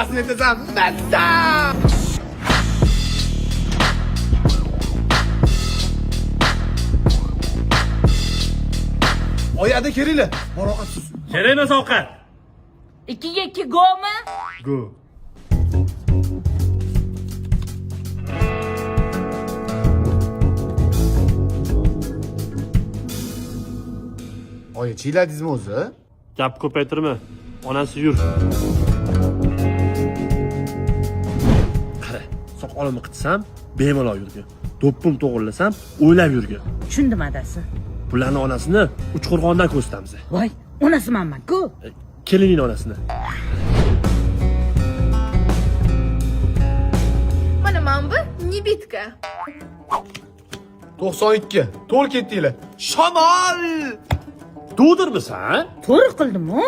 Onasini aytasan, Massa! Oyi, ada kelinglar. Bor ovqat siz. Kerak emas ovqat. 2-2 go'mi? Go. Oyi, chiyladingizmi o'zi? Gap ko'paytirma. Onasi yur. Qara, soqolimni qitsam, bemalol yurgin. Do'ppim to'g'irlasam, o'ylab yurgin. Tushundim adasi. Bularni onasini Uchqo'rg'ondan ko'rsatamiz. Voy, onasi manman-ku. Kelinning onasini. Mana mana bu небитка. 92. To'g'ri ketdinglar. Shamol! Dovdirmisan? To'g'ri qildim-ku.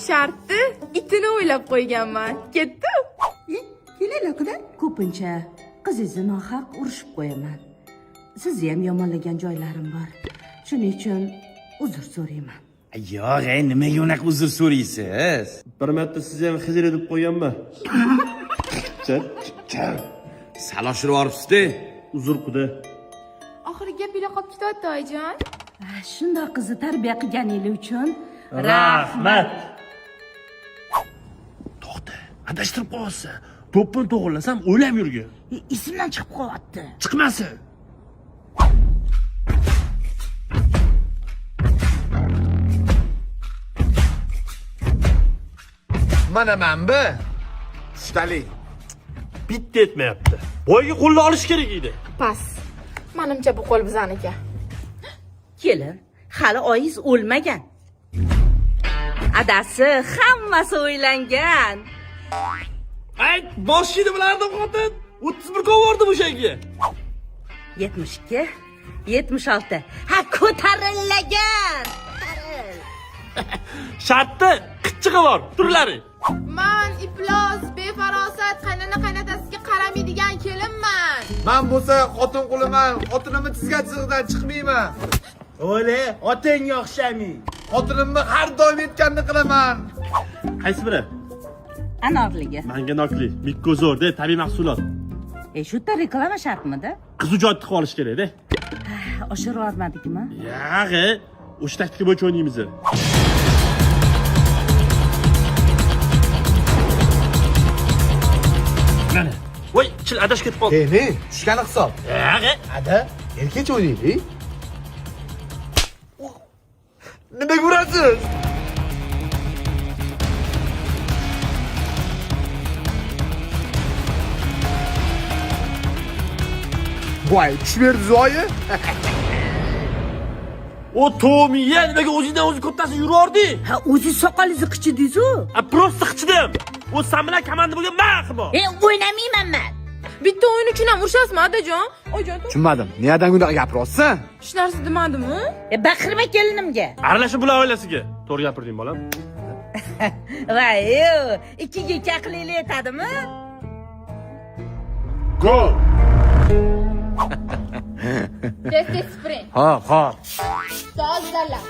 Shartni itini o'ylab qo'yganman. Ketdi. Kelinglar quda. Ko'pincha qizingizni nohaq urishib qo'yaman. Sizni ham yomonlagan joylarim bor. Shuning uchun uzr so'rayman. Yo'q, ey, nimaga unaqa uzr so'raysiz? Bir marta sizni ham xijil edib qo'yganman. Sal oshirib yuboribsiz-da. Uzr quda. Oxiri gap ila qolib ketyapti, oyijon. Shundoq qizni tarbiya qilganingiz uchun Rahmat. To'xta, adashtirib qo'yapsan. Do'ppini to'g'irlasam, o'ylab yurgin. Esimdan chiqib qolyapti. Chiqmasin. Mana men bu. Tushtalik. Bitta etmayapti. Boyga qo'lni olish kerak edi. Pas. Manimcha bu qo'l bizaniki. Kelin, hali oyingiz o'lmagan. Adasi hammasi o'ylangan. Ay, boshini bilardim xotin. 31 ko'rdim o'shanga. 72, 76. Ha, ko'tarillagan. Shartda qichchig'i bor, turlari. Man iflos, befarosat, qaynona qaynotasiga qaramaydigan kelinman. Men bo'lsa xotin quliman. Xotinimni chizgan chizig'idan chiqmayman. O'le, otangga o'xshaming. Xotinimni har doim aytganini qilaman. Qaysi biri? Anorligi. Manga nokli, mikko zo'r, de, tabiiy mahsulot. E, shu yerda reklama shartmidi? Qizu joy tiqib olish kerak-da. Oshirib yubormadikmi? Yag'i, o'sha taktika bo'yicha o'ynaymiz. Mana. Voy, chil adash ketib qoldi. Ey, ne? Tushgani hisob. Yag'i. Ada, erkakcha o'ynaylik. Nimaga urasiz? Voy, tushib berdingiz oyi. O to'miya, nimaga o'zingdan o'zi ko'ptasi yurording? Ha, o'zi soqolingizni qichidingiz-u. A, просто qichidim. O san bilan komanda bo'lgan man qilma. E, o'ynamayman man. Bitta o'yin uchun ham urushasizmi, adajon? Oyijon, Tushunmadim. Niyadan bunaqa gapiryapsan? hech narsa demadimi? E, baqirma kelinimga. Aralashib bular oilasiga. To'g'ri gapirding bolam. Voy, 2-2 aqlingiz yetadimi? Gol. Tez tez sprint. Ha, ha. Tozala.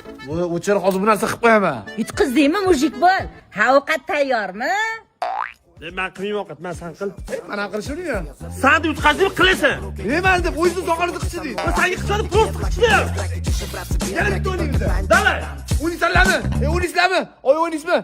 O'chir, hozir bu narsa qilib qo'yaman. Yutqizdingmi, mujik bo'l. Ha, ovqat tayyormi? Men qilmayman ovqat, men san qil. Men ham qilishim. San deb yutqazib qilasan. Nima deb o'zingizni soqolingizni qichidingiz? Men senga qichadi, просто qichidim. Yana bitta o'ynaymiz. Давай. O'ynaysizlarmi? O'ynaysizlarmi? Oy, o'ynaysizmi?